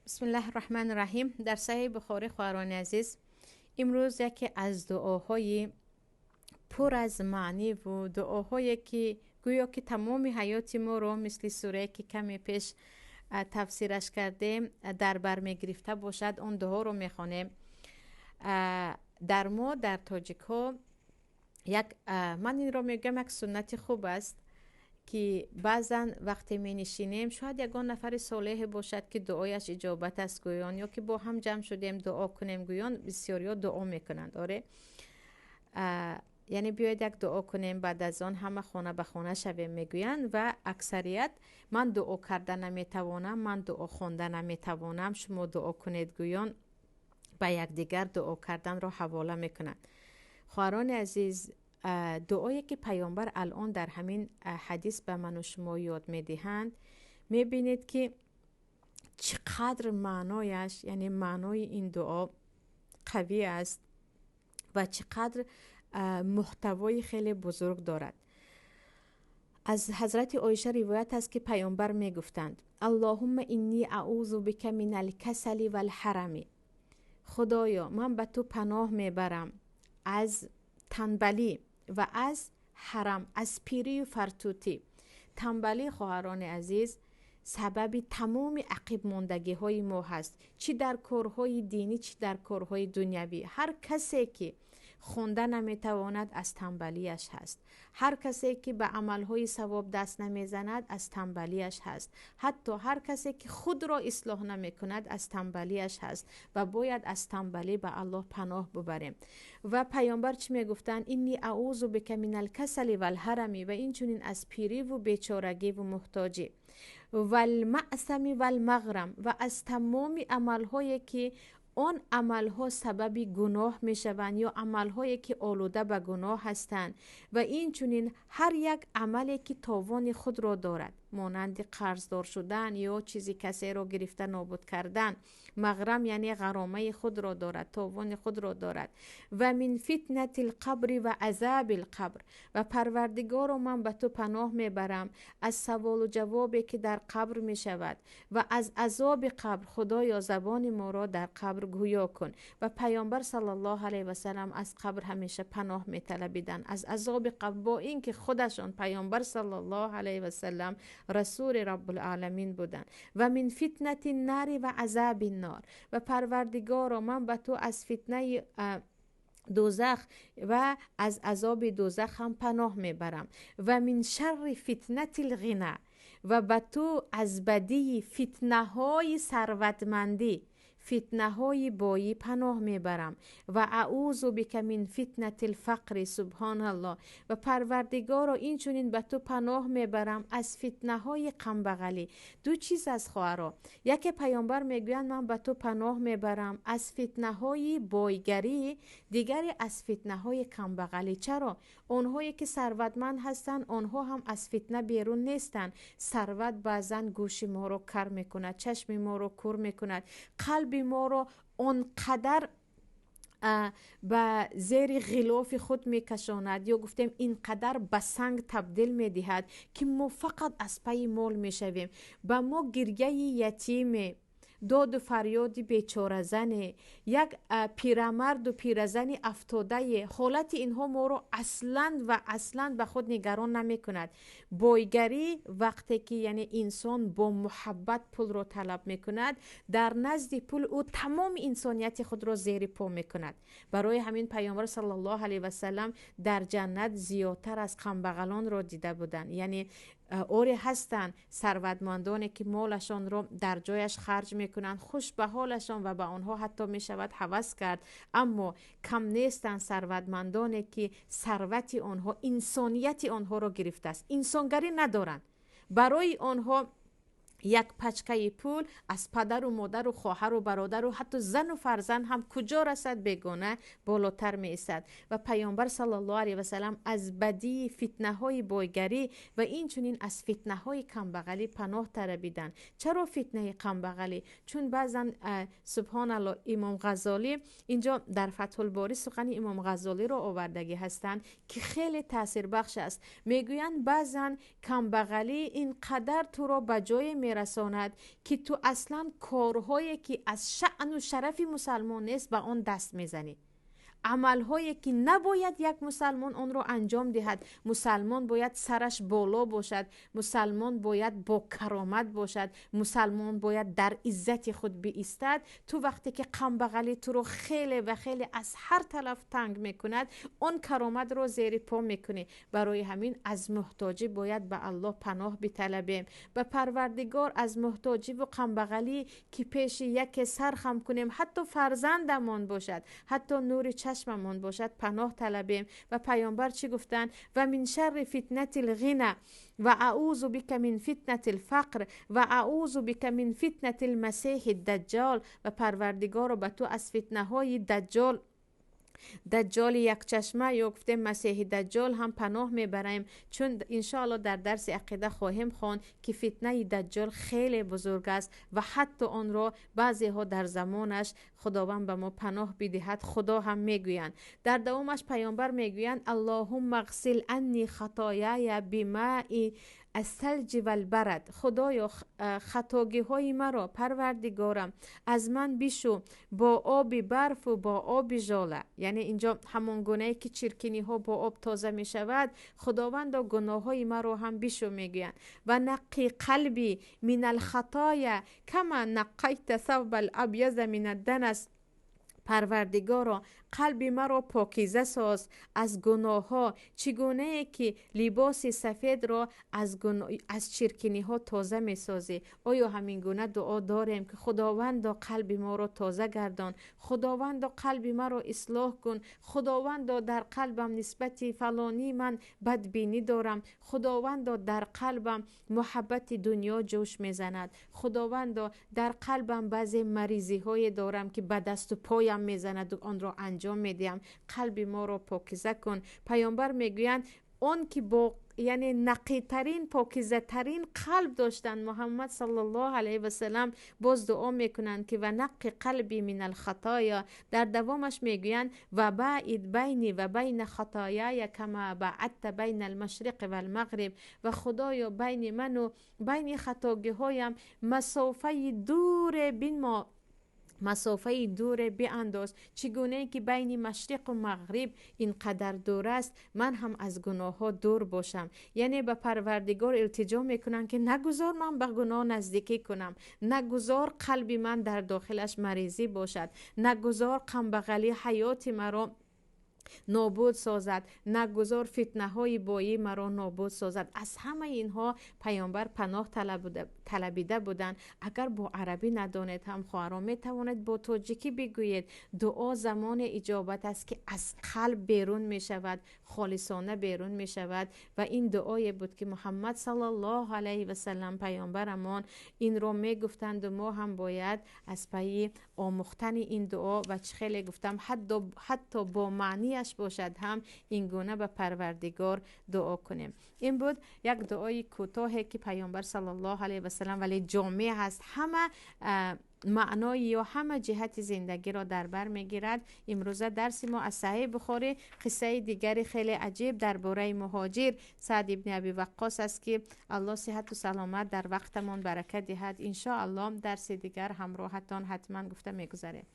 بسم الله الرحمن الرحیم. در صحیح بخاری، خواهران عزیز، امروز یکی از دعاهای پر از معنی و دعاهایی که گویا که تمام حیات ما رو مثل سوره که کمی پیش تفسیرش کردیم در بر میگرفته باشد، اون دعا رو میخوانیم. در ما، در تاجیک ها، یک من این رو میگم یک سنت خوب است که بعضا وقتی می نشینیم، شاید یگان نفر صالح باشد که دعایش اجابت است گویان، یا که با هم جمع شدیم دعا کنیم گویان، بسیاری دعا میکنند. آره، یعنی بیاید یک دعا کنیم، بعد از آن همه خانه به خانه شویم میگویند. و اکثریت من دعا کرده نمیتوانم، من دعا خوانده نمیتوانم، شما دعا کنید گویان به یکدیگر دعا کردن را حواله میکنند. خواهران عزیز، دعایی که پیامبر الان در همین حدیث به من و شما یاد میدهند، میبینید که چقدر معنایش، یعنی معنای این دعا قوی است و چقدر محتوای خیلی بزرگ دارد. از حضرت عایشه روایت است که پیامبر میگفتند: اللهم إني أعوذ بك من الكسل والهرم. خدایا، من به تو پناه میبرم از تنبلی و از هرم، از پیری و فرتوتی. تنبلی، خواهران عزیز، سبب تمام عقب ماندگی های ما هست، چی در کارهای دینی، چی در کارهای دنیوی. هر کسی که خونده نمیتواند از تنبلیش هست. هر کسی که به عملهای ثواب دست نمیزند از تنبلیش هست. حتی هر کسی که خود را اصلاح نمیکند از تنبلیش هست و باید از تنبلی به الله پناه ببریم. و پیامبر چی میگفتند؟ إني أعوذ بك من الكسل والهرم. و این چنین از پیری و بیچارگی و محتاجی، والمأثم والمغرم، و از تمام عملهایی که آن عملها سبب گناه میشوند یا عملهایی که آلوده به گناه هستند، و این چنین هر یک عملی که تاوان خود را دارد، مانند قرضدار شدن یا چیزی کسی را گرفته نابود کردن. مغرم یعنی غرامه خود را دارد، تاوان خود را دارد. و من فتنة القبر و عذاب القبر. و پروردگارا، من به تو پناه میبرم از سوال و جوابی که در قبر می شود و از عذاب قبر. خدایا، زبان ما را در قبر گویا کن. و پیامبر صلی الله علیه و سلم از قبر همیشه پناه می طلبیدن، از عذاب قبر، با اینکه خودشان پیامبر صلی الله علیه و سلم رسول رب العالمین بودند. و من فتنة النار و عذاب النار. و پروردگارا، من به تو از فتنه دوزخ و از عذاب دوزخ هم پناه میبرم. و من شر فتنة الغنى. و به تو از بدی فتنه های ثروتمندی، فتنه های بایی پناه میبرم. و أعوذ بك من فتنة الفقر. سبحان الله. و پروردگارا، این چنین به تو پناه میبرم از فتنه های کمبغلی. دو چیز از خواهرا: یکی پیامبر میگویند من به تو پناه میبرم از فتنه های بایگری، دیگری از فتنه های کمبغلی. چرا؟ آنهایی که ثروتمند هستند، آنها هم از فتنه بیرون نیستند. ثروت بعضا گوش ما رو کر میکند، چشم ما رو کور میکند، قلب ما رو آنقدر به زیر غلاف خود میکشاند، یا گفتیم اینقدر به سنگ تبدیل میدهد که ما فقط از پی مال میشویم. به ما گریه یتیم، داد و فریاد بیچاره زنه، یک پیرمرد و پیرزن افتاده، حالت اینها ما رو اصلا و اصلا به خود نگران نمی کند. بایگری وقتی که یعنی انسان با محبت پول رو طلب می کند، در نزد پول او تمام انسانیت خود را زیر پا می کند. برای همین پیامبر صلی الله علیه و سلم در جنت زیادتر از کمبغلان را دیده بودند. یعنی اوری هستند ثروتمندانی که مالشان را در جایش خرج میکنند، خوش به حالشان و به آنها حتی میشود هوس کرد، اما کم نیستند ثروتمندانی که ثروت آنها انسانیت آنها را گرفته است، انسانگری ندارند. برای آنها یک پچکه پول از پدر و مادر و خواهر و برادر و حتی زن و فرزند هم کجا رسد، بیگانه بالاتر می ایستد. و پیامبر صلی الله علیه و سلم از بدی فتنه های بایگری و این چنین از فتنه های کمبغلی پناه طلبیدن. چرا فتنه کمبغلی؟ چون بعضا، سبحان الله، امام غزالی اینجا در فتح الباری سخن امام غزالی را آوردگی هستند که خیلی تاثیر بخش است. میگویند بعضا کمبغلی اینقدر تو را به جای мерасонад, ки ту аслан корҳое ки аз шаъну шарафи мусалмон нест, ба он даст мезанӣ, амалҳое ки набояд як мусалмон онро анҷом диҳад. Мусалмон бояд сараш боло бошад, мусалмон бояд бо каромат бошад, мусалмон бояд дар иззати худ биистад. Ту вақте ки камбағалӣ туро хеле ва хеле аз ҳар тараф танг мекунад, он кароматро зери по мекунӣ. Барои ҳамин аз муҳтоҷӣ бояд ба Аллоҳ паноҳ биталабем, ба Парвардигор аз муҳтоҷиву камбағалӣ, ки пеши яке сар хам кунем, ҳатто фарзандамон бошад, ҳатто нури чашмамон бошад, паноҳ талабем. Ва паёмбар чӣ гуфтанд? Ва мин шарри фитнати лғина ва аузу бика мин фитнати лфақр ва аузу бика мин фитнати лмасеҳи даҷҷол. Ва Парвардигоро, ба ту аз фитнаҳои даҷҷол, даҷҷоли якчашма ё гуфтем масеҳи даҷҷол ҳам паноҳ мебарем, чун иншоалло дар дарси ақида хоҳем хонд, ки фитнаи даҷҷол хеле бузург аст ва ҳатто онро баъзеҳо дар замонаш, Худованд ба мо паноҳ бидиҳад, Худо ҳам мегӯянд. Дар давомаш паёмбар мегӯянд: Аллоҳумма ғсил анни хатояя бимаи ассалҷи валбарад. Худоё, хатогиҳои маро, Парвардигорам, аз ман бишу бо оби барфу бо оби жола. Яъне инҷо ҳамон гунае ки чиркиниҳо бо об тоза мешавад, Худовандо, гуноҳҳои маро ҳам бишу, мегӯянд. Ва наққи қалби мин алхатоя кама наққайта савба алабяза мин адданас. Парвардигоро, қалби маро покиза соз аз гуноҳҳо, чӣ гунае ки либоси сафедро аз чиркиниҳо тоза месозӣ. Оё ҳамин гуна дуо дорем, ки Худовандо, қалби моро тоза гардон, Худовандо, қалби маро ислоҳ кун, Худовандо, дар қалбам нисбати фалонӣ ман бадбинӣ дорам, Худовандо, дар қалбам муҳаббати дунё ҷӯш мезанад, Худовандо, дар қалбам баъзе маризиҳое дорам, ки ба дасту поям мезанаду онро анҷом медиҳам, қалби моро покиза кун. Паёмбар мегӯянд, он ки бо, яъне нақитарин, покизатарин қалб доштанд, Муҳаммад саллаллоҳу алайҳи васалам, боз дуо мекунанд, ки ва наққи қалби мин алхатоя. Дар давомаш мегӯянд: ва баид байни ва байна хатояя кама баадта байна алмашриқи валмағриб. Ва Худоё, байни ману байни хатогиҳоям масофаи дуре бинмо, масофаи дуре биандоз, чӣ гунае ки байни машриқу мағриб ин қадар дур аст, ман ҳам аз гуноҳҳо дур бошам. Яъне ба Парвардигор илтиҷо мекунам, ки нагузор ман ба гуноҳ наздикӣ кунам, нагузор қалби ман дар дохилаш маризӣ бошад, нагузор камбағалӣ ҳаёти маро нобуд созад, нагузор фитнаҳои боӣ маро нобуд созад. Аз ҳамаи инҳо паёмбар паноҳ талабида буданд. Агар бо арабӣ надонед ҳам, хоҳарон, метавонед бо тоҷикӣ бигӯед. Дуо замоне иҷобат аст, ки аз қалб берун мешавад, холисона берун мешавад. Ва ин дуое буд, ки Муҳаммад саллаллоҳу алайҳи васалам, паёмбарамон, инро мегуфтанду мо ҳам бояд аз пайи омӯхтани ин дуо ва чӣ хеле гуфтам, ҳатто бо маънияш бошад ҳам, ин гуна ба Парвардигор дуо кунем. Ин буд як дуои кӯтоҳе, ки паёмбар саллаллоҳу алайҳи васалам, вале ҷомеъ ҳаст, ҳама маънои ё ҳама ҷиҳати зиндагиро дар бар мегирад. Имрӯза дарси мо аз Саҳеҳи Бухорӣ, қиссаи дигари хеле аҷиб дар бораи муҳоҷир Саъд ибни Аби Ваққос аст, ки Аллоҳ сиҳату саломат, дар вақтамон баракат диҳад. Иншоаллоҳ, дарси дигар ҳамроҳатон ҳатман гуфта мегузарем.